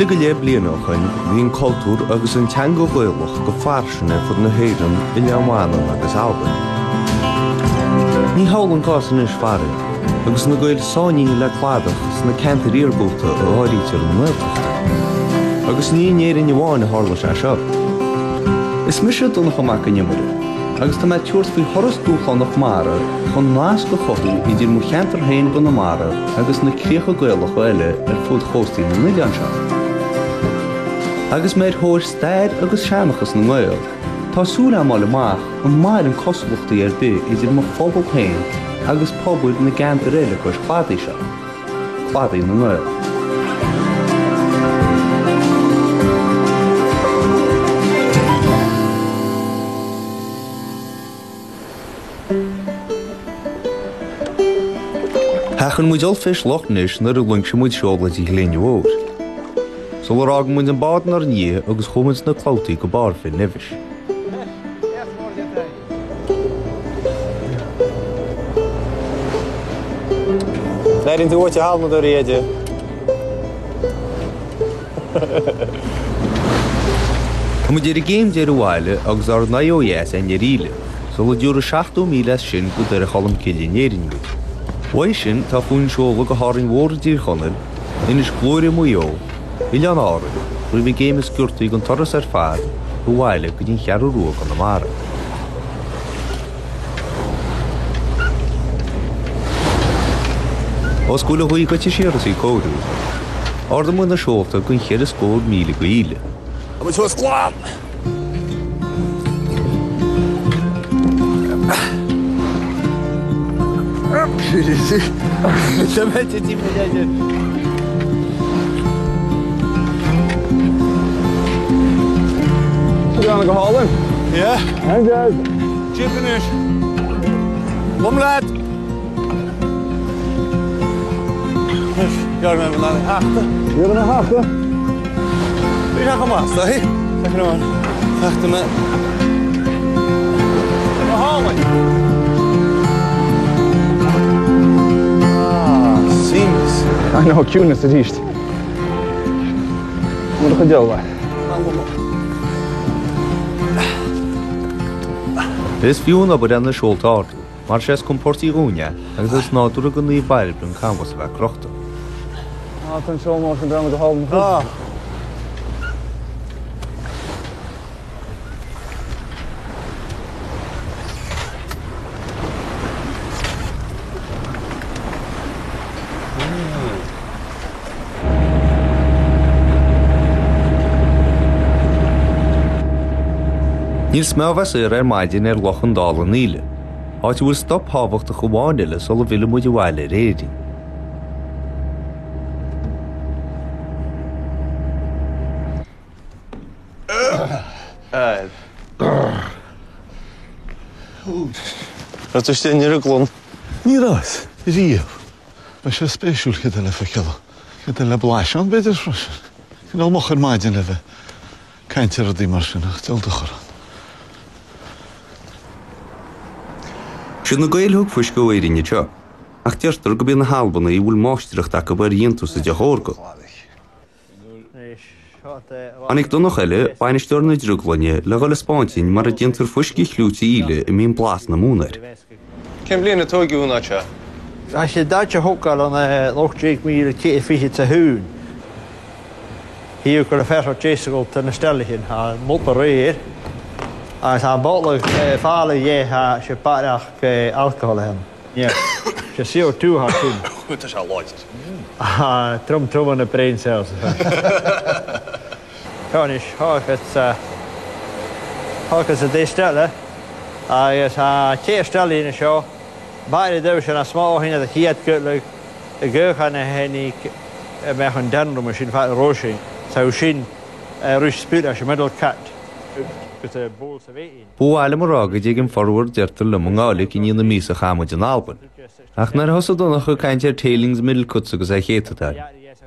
100 go leith bliain ó shoin bhí an cultúr agus an teanga Ghaelach go fairsing ar fud na hÉireann, Oileán Mhanann agus Albain. Ní hamhlaidh an cás anois faraor, agus na Gaeil sáinnithe le cladach sna ceantair iargúlta a áirítear i nGaeltachtaí. Agus ní in Éirinn amháin a tharla sé seo. Is mise Donncha Mac an Iomaire. Agus tá mé ag tabhairt faoi thuras dúshlánach mara chun nasc a chothú idir mo cheantar féin i gConamara agus na críocha Gaelacha eile ar fud chóstaí na n-oileán seo. Agus mé ar thóir stair agus seanchas na nGael, tá súil agam fháil amach an maireann cosúlachtaí ar bith idir mo phobal féin agus pobail na gceantar eile cois cladaigh seo. Cladaí na nGael. Sheachain muid ollphéist Loch Nis nuair a loingsigh muid seoladh de Ghlinne Mhóir. Sular fhág muid an bád inár ndiaidh agus chuaigh muid sna clabhtaí go barr Bhinn Neimhis. Leiríonn tú uait a halmadóirí Eide. Tá muid ar an gcéim deiridh abhaile agus ár n-aghaidh ó dheas againn ar Íle, sula dtiúrfaidh 70 míle as sin go Doire Cholm Cille in Éirinn muid. Uaidh sin tá fúinn seoladh go hÁrainn Mhór i dTír Chonaill, Inis Gluaire i Maigh Eo, Oileán Árainn, roimh an gcéim is giortaí den turas ar fad, abhaile go dtí an Cheathrú Rua i gConamara. Ós go bhfuil an ghaoth goite siar is í ag cóiriú, ardaigh muid na seolta don cheithre scór míle go Íle. Tá muid suas glan! Go hálainn. Yeah. Jib anois. Lom leat. Gearr mé na hachta. Gearr na hachta. Bhí sé chomh maith, sahi. Second one. Tachta mé. Go hálainn. Ah, seamless. I know, ciúnas arís. Mar a chuid eile. Is fiú an obair é na seolta a ardú, mar is é is compóirtí dhúinn é agus is nádúrtha go Naomh Bairbre an canbhás a bheith crochta. Ah, tá an seol mór sin breathnaigh go hálainn. Ah. Níl smeach bheith saor ar maidin ar Loch an Dála in Íle, áit a bhfuil stop thábhachtach amháin eile sula bhfillfidh muid abhaile ar Éirinn. Raibh tú istigh i ndrioglann? Ní rabhas, riamh. Beidh sé spéisiúil céard eile a feiceáil. Céard eile le blaiseadh ann, b'fhéidir, freisin. Cineál moch ar maidin le bheith ag caint ar rudaí mar sin, ach deabhal dochar ann. Siad na Gaeil a thug fuisce ó Éirinn iad seo, ach deirtear gurb iad na hAlbanaigh a bhfuil máistreacht acu ar dhéantús a deoch órga. Tháinig Donncha eile, bainisteoir na drioglainne, le dhul ag 'spáint dúinn mar a déantar fuisce chlúite Íle a mbíonn blas na mumhan air. Cén bhliain a tóigeadh an áit seo? Tá sé daite thógáil an 18,121. Shíl go raibh fear Jésugalt na steillithe an molta réir agus an botla fála dhe sé baireach alcohol ann. Sé CO2 thar sin. Tá sé láidir. Trom trom on the brain cells. Tá anois, thá sa distillery agus tá téar steillí anseo, baile dóibh sin as smá thine do chéad go le gcomhcha na héinig a mbeadh an deanram sin fad róisín so sin rís spirit as middle cut agus a bhí. Ba mhaith liom a rá go dtuigim formhór deirtear liom i nGàidhlig i ndiaidh na míosa a chaith muid in Albain. Ach nuair a thosaigh Donncha ag caint ar tailings middle cuts agus a chéatadáin,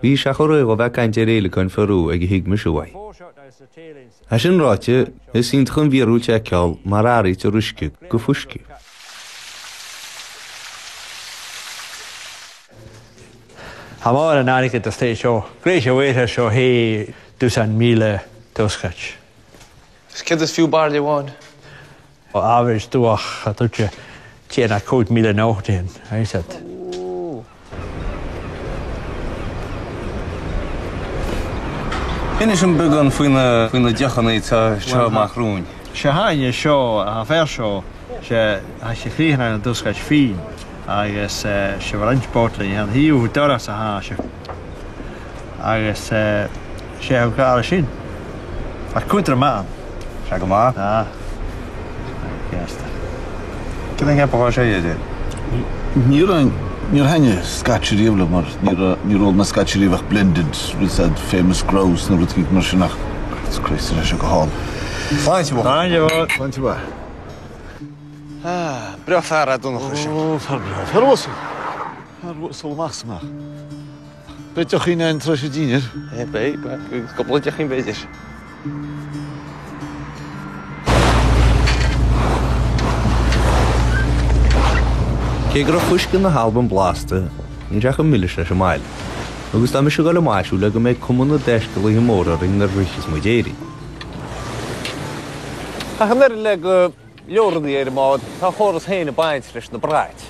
bhí sé chomh réidh dhó bheith ag caint ar fhéileacáin Pheru ag a thuig mise uaidh. É sin ráite, is iontach an mhíorúilt a fheiceáil mar a athraítear uisce go fuisce. Tá mórán airgid istigh seo, gréis a bhfuarthas seo thaobh dosaen 1,000 doscait. Is céard is fiú bairille amháin? Average luach a dúirt sé ná 5,000 nótain, I said. Inis dom beagán faoi na faoi na deochanna atá seo amach romhainn. Sé tháine seo, a fear seo, sé tá sé chríochnaithe an doscait fíon agus sé roinnt bottling an thaobh doras a thá sé agus sé a thug sin. Ach cúntar maith ann. Sé go maith? Ah. Ceasta. Cad é cheapfá sé a deir? Níor níor thaitnigh Scotch riamh liom mar níor níor ól mé Scotch riamh ach blended with that famous grouse nó rud éigin mar sin ach Christ tá sé go hálainn. Sláinte mhaith. Sláinte mhaith. Sláinte mhaith. Ah, breá fear é Donncha sin. Ó, fear breá. Fear uasal. Fear uasal amach is amach. Beidh deochín againn tar éis an dinnéir. Beidh, beidh. Cúpla deochín b'fhéidir. Cé go raibh fuisce na hAlban blasta, níl sé chomh milis leis an mbaile, agus tá mise ag dul a maisiú le go mbeidh cuma na dtaiscéalaithe móra orainn nuair a shroicheas muid Éirinn. Ach an oiread le go leor rudaí ar an mbád, tá a chóras féin ag baint leis na brait.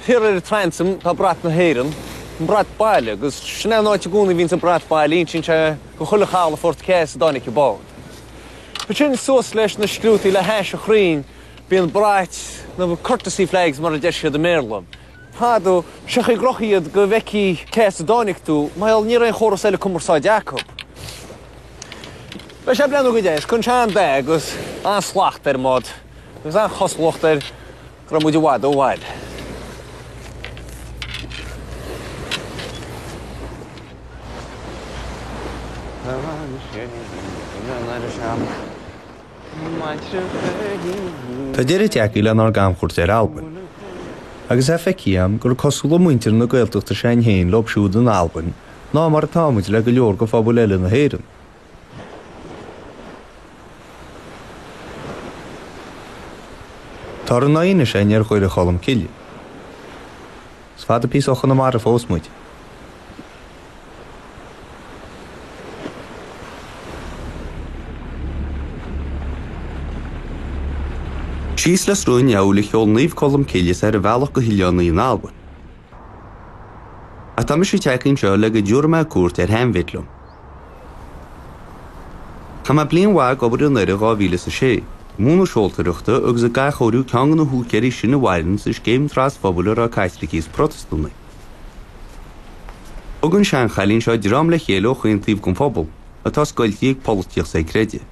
Thiar ar an transom tá brat na hÉireann, an brat baile, agus sin é an áit i gcónaí a bhíonns an brat baile, insíonn sé go chuile chalafort cé as a dtáinig an bád. Ansin suas leis na scriútaí le hais an chrainn bíonn brait, nó courtesy flags mar a deir siad i mBéarla. Fadó, sé an chaoi a gcrochtaí iad go bhfeicfí cé as a dtáinig tú, mar gheall ní raibh aon chóras eile cumarsáide acu. Beidh sé ag breathnú go deas, cuireann sé an-dath agus an-slacht ar an mbád agus an-chosúlacht air go raibh muid i bhfad ó bhaile. Tá deireadh tagtha lenár gcamchuairt ar Albain. Agus é feicthe agam gur cosúla muintir na Gaeltachta s'againn féin leo siúd in Albain ná mar atá muid le go leor de phobail eile na hÉireann. Tá ár n-aghaidh anois againn ar Dhoire Cholm Cille. Is fada píosa ó Chonamara fós muid. Síos le Sruth an Fheabhail a sheol Naomh Colm Cille is é ar a bhealach go hOileán Í in Albain. Ach tá mise tagtha anseo le go dtabharfaidh mé cuairt ar sheanmhaid liom. Chaith mé bliain mhaith ag obair i nDoire 2006, ag múineadh seoltóireachta agus ag athchóiriú ceann de na húicéirí is sine a mhaireann sa scéim trasphobail a raibh Caitlicigh is Protastúnaigh. Thug an seanchailín seo dream le chéile ó chaon taobh den phobal, atá scoiltí ag polaitíocht 's ag creideamh.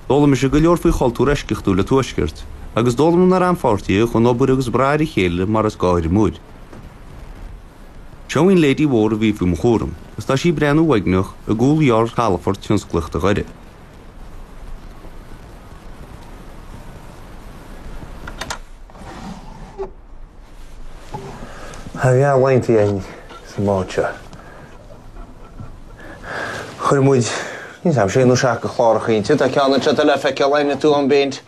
D'fhoghlaim mise go leor faoi chultúr eisceachtúil an Tuaiscirt, agus d'fhoghlaim na rannpháirtithe chun obair agus brath ar a chéile mar is gá ar an muir. Seo í an Lady Mhór a bhí faoi mo chúram, agus tá sí ag breathnú uaigneach i gcúlghearr chalafort tionsclaíochta Dhoire. Tá an-laethanta againn sa mbád seo. Chuir muid, níl 's a'm, sé nó seacht de chláracha inti. Tá ceann anseo atá le feiceáil againn tú an bpéint.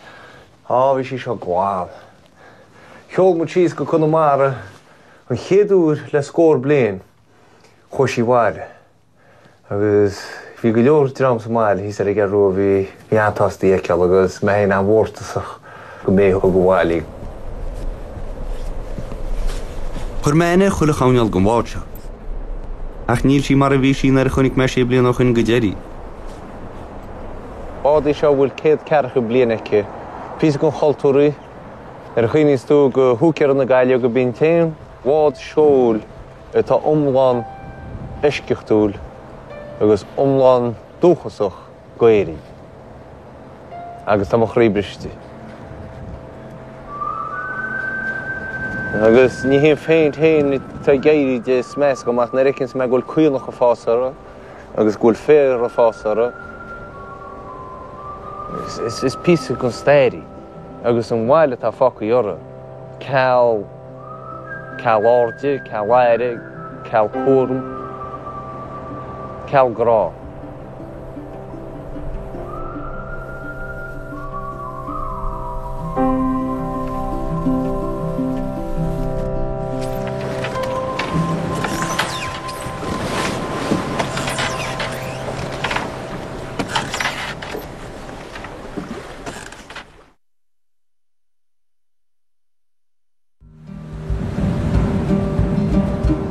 Á, bhí sí seo glan. Sheol muid síos go Conamara an chéad uair le scór bliain. Chuaigh sí abhaile. Agus bhí go leor dream sa mbaile thíos ar an gCeathrú Rua a bhí bhí an-tsásta í a fheiceáil agus mé féin an-mhórtasach go mb'é a thug abhaile í. Chuir mé aithne ar chuile choirnéal den bhád seo. Ach níl sí mar a bhí sí nuair a chonaic mé sé bliana ó shin go deiridh. Bád í seo a bhfuil 140 bliain aici, píosa den chultúr í. Nuair a chuimhníos tú go húicéara na Gaillimhe gurb í an t-aon bhád seoil atá iomlán eisceachtúil agus iomlán dúchasach go Éirinn. Agus tá mo chroí briste. Agus ní hé an phéint féin atá ag éirí di is measa dhom ach nuair a fheiceanns mé go bhfuil caonach ag fás uirthi agus go bhfuil féar ag fás uirthi, is píosa den stair í agus an bhail atá fágtha uirthi, ceal. Ceal airde, ceal aire, ceal cúraim, ceal grá.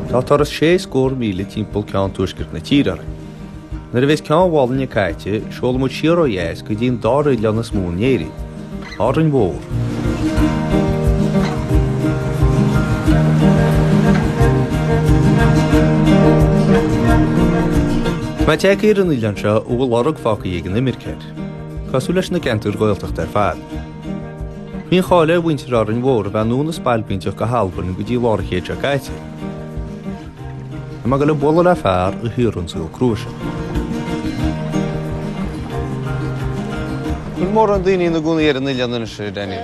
Tá turas sé scór míle timpeall ceann tuaiscirt na tíre orainn. Nuair a bheas Ceann Mhálainne caite, seolfaidh muid siar ó dheas go dtí an dara oileán is mó in Éirinn, Árainn Mhór. Tá mé tagtha ar an oileán seo a bhfuil lorg fágtha ag an imirce air, cosúil leis na ceantair Ghaeltachta ar fad. Bhí an cháil ar mhuintir Árainn Mhór a bheith anonn is spailpínteach go hAlbain go dtí lár an chéid seo caite. Tá mé ag dul ag bualadh le fear a shaothraigh an saol crua sin. Bhfuil mórán daoine ina gcónaí ar an oileán anois, a Danny?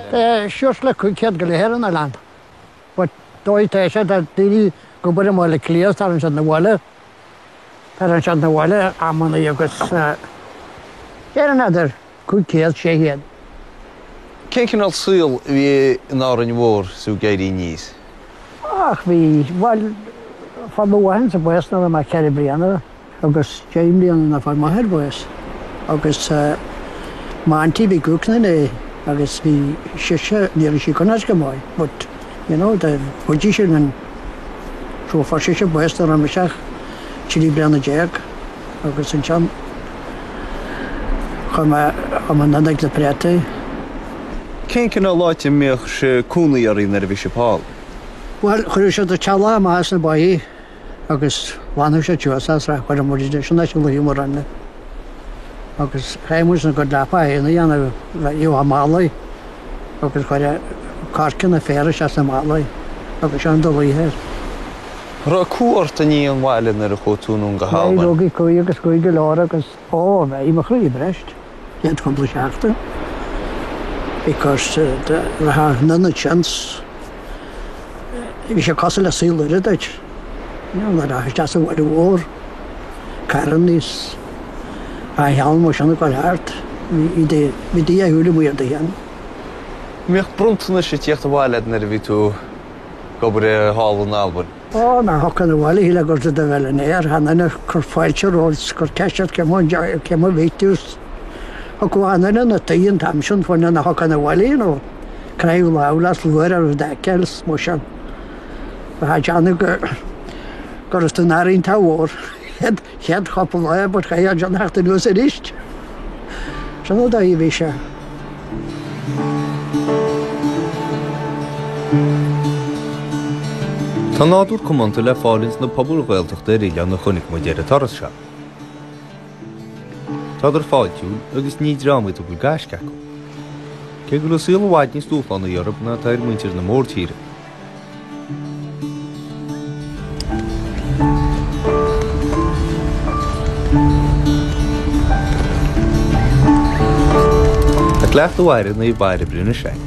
Suas le 500 go leith ar an oileán. But dóigh tá sé tá daoine ag obair i mBaile Átha Cliath tagann siad 'na bhaile. Tagann siad 'na bhaile amannaí agus déarfainn idir 500, 600. Cén cineál saol a bhí in Árainn Mhór is tú ag éirí aníos? Ach bhí, bhuel, fuair mo mháthairse bás nuair a bhí mé 4 bliana agus 10 mbliana nuair a fuair m'athair bás. Agus m'auntie bhí ag léi agus bhí sise, ní raibh sí conas go maith, but, you know, do chuidigh sí linn. So fuair sise bás nuair a raibh mise 13 bliana agus ansin chuaigh mé chuaigh mé anonn ag na préataí. Cén cineál áit a mbíodh sibh cónaí oraibh nuair a bhí sibh thall? Bhuel, chuireadh siad an teallach amach as na báigh agus ghlanadh siad suas as, chuireadh muid sin áit a luíodh muid roimhe. Agus chaith muid ár gcuid leapa féin a dhéanamh, gheofá málaí agus chuirfeá coirce nó féar isteach sna málaí agus sin do luí air. Raibh cumha ort i ndiaidh an bhaile nuair a chuaigh tú anonn go Bhí, bhí cumha agus cumha go leor agus, ó, bhí mo chroí briste chéad chúpla seachtain because bheifeá anonn ansin bhí sé cosúil le saol eile duit, you know, nuair a isteach sa bhaile mhór, carranna is a sheal mar sin ag dul thart, bhí bhí do shúile amuigh ar do cheann. Mbíodh bronntanais ag tíocht abhaile agat nuair a bhí tú ag obair thall in Albain. Ó, nuair a thiocfá abhaile shílfeá gur do bheith in aer, chan duine ag cur fáilte romhat 's cur ceist ort cé mar bhí tú 's thiocfadh achan duine 'na tí an t-am sin fá choinne nuair a thiocfá abhaile, you know, croitheadh lámh leat 's lúcháir orthu d'fheiceáil 's mar sin. Bheifeá ag déanamh go go raibh tú in Árainn mhór chéad chéad chúpla lá but chaithfeá ansin theacht anuas arís. Sin an dóigh a bhí sé. Tá nádúr comónta le fáil ins na pobail Ghaeltachta ar oileán a chonaic muid ar an turas seo. Tádar fáiltiúil agus ní dream iad a bhfuil gaisce acu. Cé go bhfuil an saol i bhfad níos dúshlánaí orthu ná atá ar mhuintir na mórtíre. Tá cleachtadh mhaire Naomh Bairbre anois againn.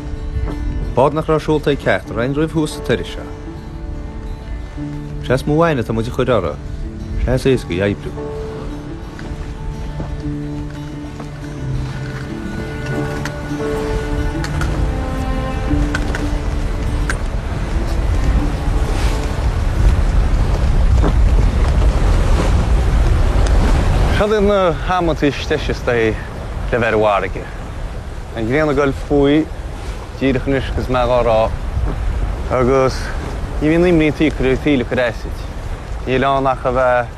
Bád nach raibh seolta ag ceachtar againn roimh thús an turais seo. Sé is mó aithne atá muid a chur orthu, sé is éasca í a oibriú. Cad iad na hamantaí is deise is dóigh le bheith ar an bhfarraige? An ghrian ag dul faoi díreach anois agus mé dhá rá agus ní bhíonn imní an tsaoil ag cur as duit. Níl ann ach a bheith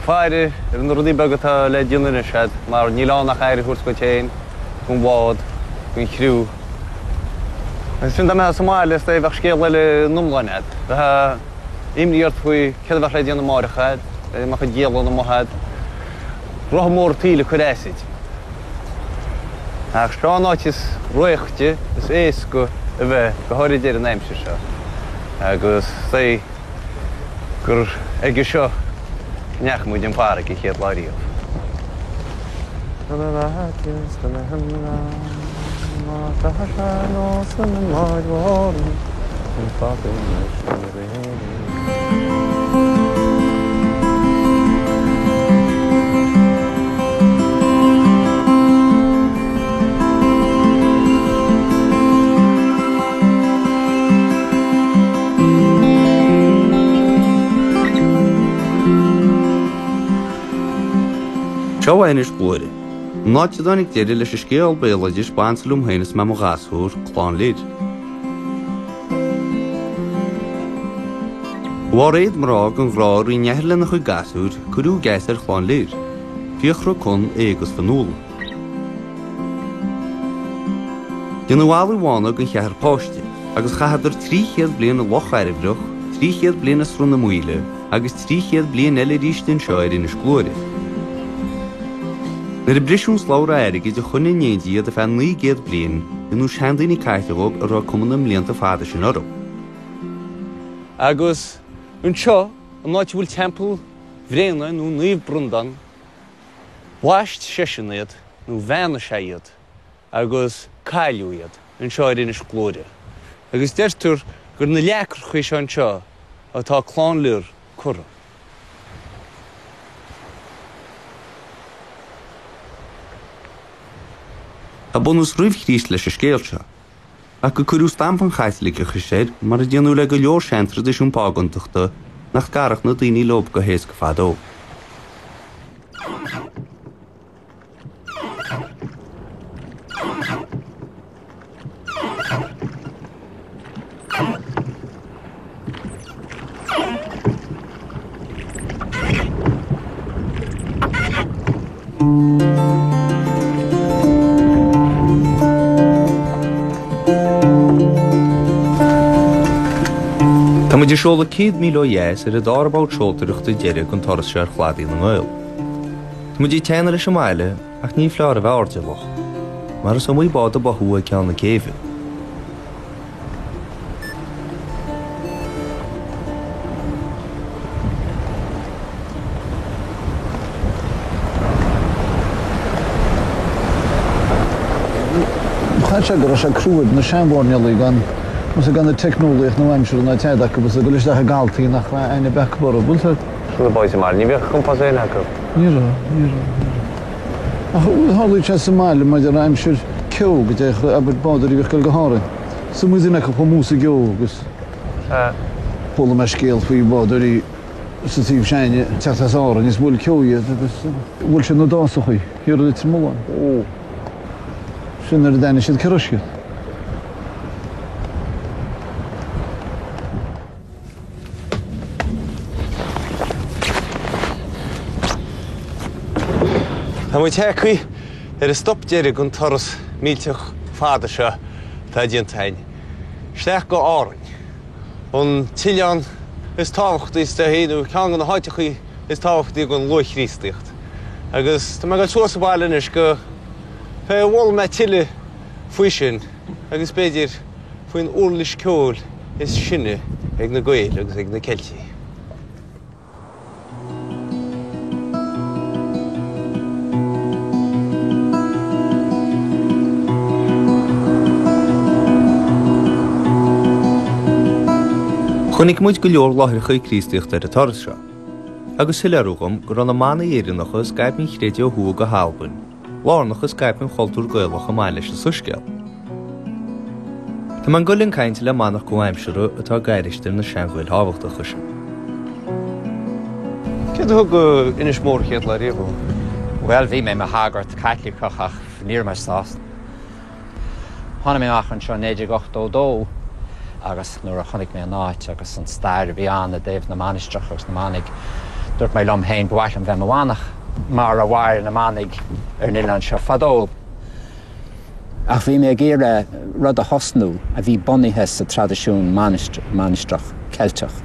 faire ar na rudaí beaga atá le déanamh anois agat mar níl ann ach aire a thabhairt duit féin, don bhád, don chriú. Agus ansin dá mbeifeá sa mbaile is dóigh bheadh scéal eile in iomláine agat. Bheadh imní ort faoi céard a bheadh le déanamh amáireach agat, an mbeadh an dialann amuigh agat, rotha mór an tsaoil ag cur as duit. Ach seo an áit is réichte, is éasca a bheith, go háirid ar an aimsir seo. Agus is dóigh gur aige seo a ndeachaigh muid an farraige an chéad lá riamh. Seo é anois Gluaire, an áit a dtáinig deireadh leis an scéal béaloidis b'ansa liom féin is mé i mo ghasúr, Clann Lir. Bharr éad mná den ghrá a roinn athair lena chuid gasúr, cuireadh geasa ar chlann Lir, Fiachra, Conn, Aodh agus Fionnuala. Déanadh Amhlaoibh Bhána den cheathrar páiste, agus chaitheadar 300 bliain i Loch Dairbhreach, 300 bliain i Sruth na Maoile, agus 300 bliain eile arís anseo ar Inis Gluaire. Nuair a briseadh an slabhra airgid a choinnigh in éindí iad ar feadh 900 bliain, rinneadh seandaoine caite dhóibh a raibh cuma na mblianta fada sin orthu. Agus anseo, an áit a bhfuil Teampall Bhréanainn nó Naomh Breandán, bhaist seisean iad, nó bheannaigh sé iad, agus cailleadh iad anseo ar Inis Gluaire. Agus deirtear gur na leacrachaí seo anseo atá Clann Lir curtha. Tá bunús roimh Chríost leis an scéal seo, ach gur cuireadh stampa an Chaitliceachais air mar a déanadh le go leor seantraidisiún págántachta nach scarfadh na daoine leo go héasca fadó. Tá muid ag seoladh 100 míle ó dheas ar an dara babhta seoltóireachta deiridh den turas seo ar chladaí na nGael. Tá muid ag teannadh leis an mbaile ach ní foláir a bheith airdeallach, mar is iomaí bád a báthadh ag ceann na céibhe. Chaith sé go raibh sé crua ar na seanmhairnéalaigh gan más ea gan an teicneolaíocht nua-aimseartha ná tada acu agus ag dul isteach i gcaltaí nach raibh aithne ar bith acu orthu. Bhfuil tú? Na boys i mbaile, ní bheadh compás éinne acu. Ní raibh, ní raibh, ní raibh. Ach tharlaíodh sé sa mbaile maidir le aimsir ceo go dtéadh, abair, bádóirí a bhíodh ag dul go hÁrainn. Is iomaí duine acu chomh mús i gceo agus chuala mé scéal faoi bhádóirí sa taobh s'againne ag teacht as Árainn is bhuail ceo iad agus bhuail siad na dásachaí thiar i Leitir Mealláin. Sin nuair a d'aithnigh siad cé raibh siad. Tá muid tagtha ar an stop deiridh den turas millteach fada seo atá déanta againn. Isteach go Árainn, an t-oileán is tábhachtaí is dóichí, nó ceann de na háiteachaí is tábhachtaí don luath-Chríostaíocht. Agus tá mé ag dul suas abhaile anois go fé a bhfoghlaim mé tuilleadh faoi sin agus b'fhéidir faoin uirlis ceoil is sine ag na Gaeil agus ag na Ceiltigh. Chonaic muid go leor láithreacha Críostaíochta ar an turas seo, agus soiléiriú dhom go raibh na manaigh Éireannacha a scaip an chreideamh ó thuaidh go hAlbain, lárnach i scaipeadh an chultúir Gaelach chomh maith leis an Soiscéal. Tá mé ag dul chun cainte le manach comhaimseartha atá ag aithris ar na sean-Ghaeil thábhachtacha sin. Céard a thug go Inis Mór an chéad lá riamh thú? Bhuel, bhí mé i mo shagart Caitliceach ach ní raibh mé sásta. Tháinig mé amach anseo i 1982 agus nuair a chonaic mé an áit agus an stair a bhí ann i dtaobh na mainistreach agus na manaigh, dúirt mé liom féin, ba mhaith liom bheith i mo mhanach mar a mhair na manaigh ar an oileán seo fadó. Ach bhí mé ag iarraidh rud a thosnú a bhí bunaithe sa traidisiún mainistreach Ceilteach.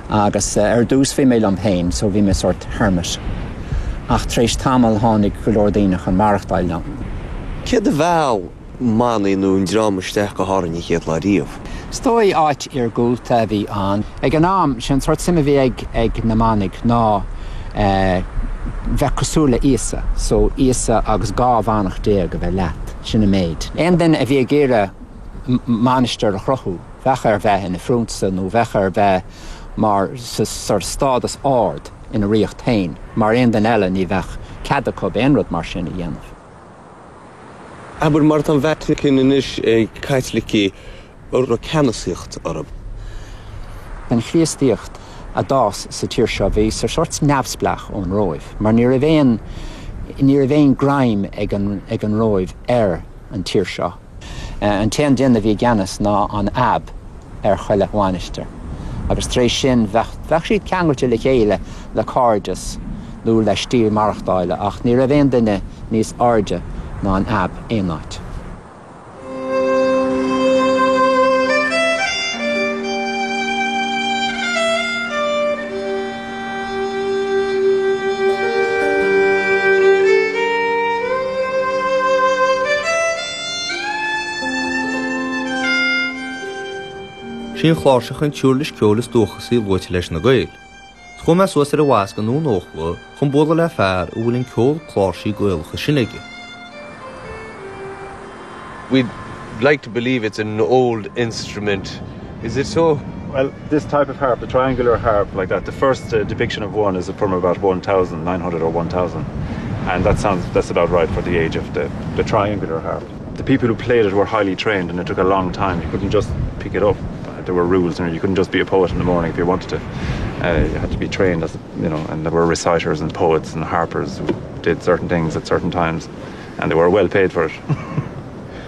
Agus ar dtús bhí mé liom féin, so bhí mé sórt hermit. Ach tar éis tamaill tháinig go leor daoine chun maireachtáil liom. Céard a mheall manaigh nó an dream isteach go hÁrainn an chéad lá riamh? Is dóigh áit iargúlta a bhí ann. Ag an am, sé an sórt suim a bhí ag ag na manaigh ná bheith cosúil le Íosa, so Íosa agus 12 mhanach a bheith leat, sin an méid. Aon duine a bhí ag iarraidh mainistir a chruthú, bheadh air bheith ina phriúnsa nó bheadh air bheith mar sa sort stádas ard ina ríocht féin, mar aon duine eile ní bheadh cead acu aon rud mar sin a dhéanamh. Abair, mar atá an Vatican anois ag Caitlicigh a raibh ceannasaíocht orthu. An Chríostaíocht a d'fhás sa tír seo bhí sa sort neamhspleách ón Róimh, mar ní raibh aon ní raibh aon greim ag an ag an Róimh ar an tír seo. An t-aon duine a bhí i gceannas ná an ab ar chuile mhainistir. Agus tar éis sin, bheadh, bheadh siad ceangailte le chéile le cairdeas nó le stíl maireachtála ach ní raibh aon duine níos airde ná an ab aon áit. Sí an chláirseach an t-uirlis ceoil is dúchasaí luaite leis na Gaeil. Chuaigh mé suas ar an mhasc i nDún Eochla chun bualadh le fear a bhfuil an ceol cláirsí Gaelach is sine aige. We'd like to believe it's an old instrument. Is it so? Well, this type of harp, the triangular harp like that, the first uh, depiction of one is from about 1,900 or 1,000. And that sounds that's about right for the age of the, the triangular harp. The people who played it were highly trained and it took a long time. You couldn't just pick it up. There were rules and you couldn't just be a poet in the morning if you wanted to. Uh, you had to be trained as you know, and there were reciters and poets and harpers who did certain things at certain times and they were well paid for it.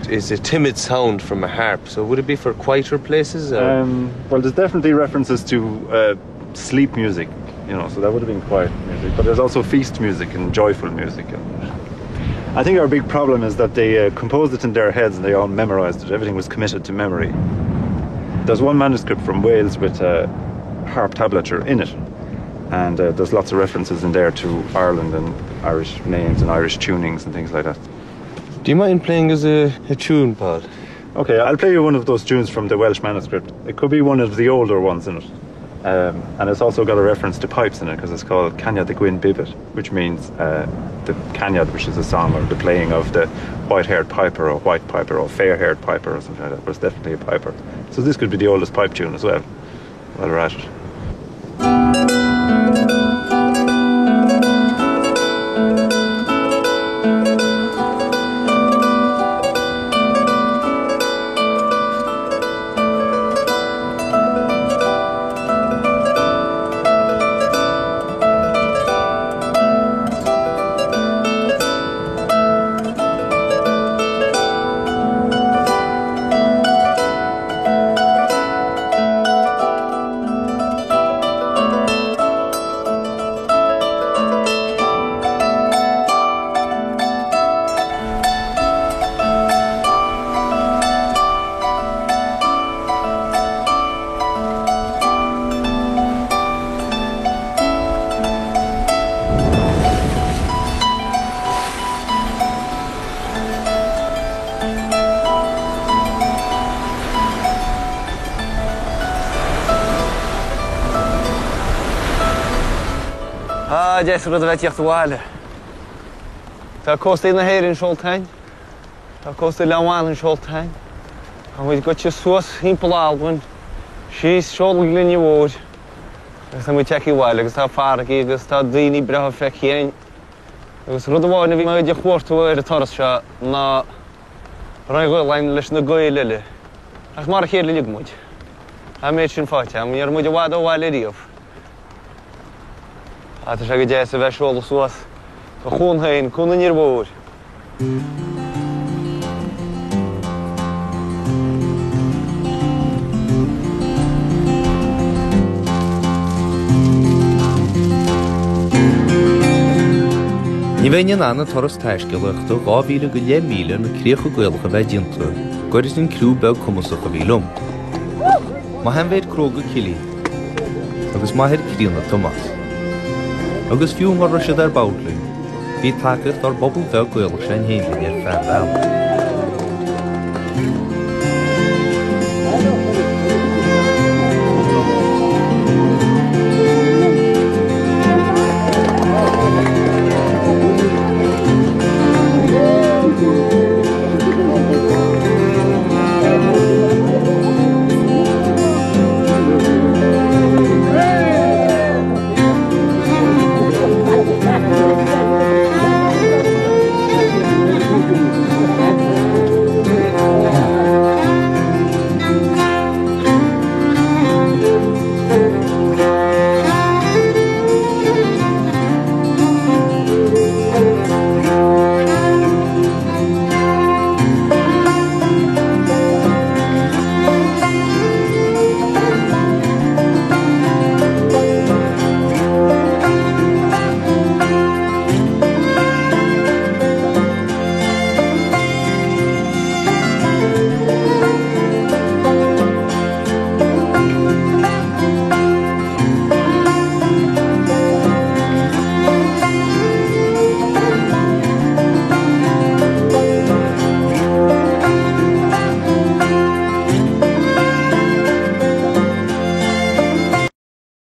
It's a timid sound from a harp, so would it be for quieter places? Or? Um, well, there's definitely references to uh, sleep music, you know, so that would have been quiet music. But there's also feast music and joyful music. And I think our big problem is that they uh, composed it in their heads and they all memorized it. Everything was committed to memory. There's one manuscript from Wales with a uh, harp tablature in it. And uh, there's lots of references in there to Ireland and Irish names and Irish tunings and things like that. Do you mind playing as a, a tune, Paul? Okay, I'll play you one of those tunes from the Welsh manuscript. It could be one of the older ones in it. Um, and it's also got a reference to pipes in it because it's called Canyad the Gwyn Bibbit, which means uh, the Canyad, which is a song or the playing of the white-haired piper or white piper or fair-haired piper or something like that, but it's definitely a piper. So this could be the oldest pipe tune as well. Well, right. Ah, deas an rud a bheith ag tíocht abhaile. Tá cóstaí na hÉireann seolta againn. Tá cósta Oileán Mhanann seolta againn. Tá muid goite suas thimpeall Albain, síos seoladh Ghlinne Mhóir agus tá muid tagtha abhaile agus tá farraigí agus tá daoine breátha feicthe againn. Agus rud amháin a bhí muid a chuartú ar an turas seo ná an Ghaelainn leis na Gaeil eile. Ach mar a chéile uilig muid. Tá an méid sin faighte agam. Ní raibh muid i bhfad ó bhaile riamh. Tá sé go deas a bheith ag seoladh suas do chuan féin, Cuan an Fhir Mhóir. Ní bheinn in ann an turas taiscéalaíochta 2,000 go leith míle ar na críocha Gaelacha a bheith déanta gan an criú beag cumasach a bhí liom. Mo sheanmhéid cróga Cillian agus m'athair críonna Tomás. Agus fiú mura raibh siad ar bord linn, bhí tacaíocht ár bpobal bheag Gaelach againn féin linn ar feadh an bhealaigh.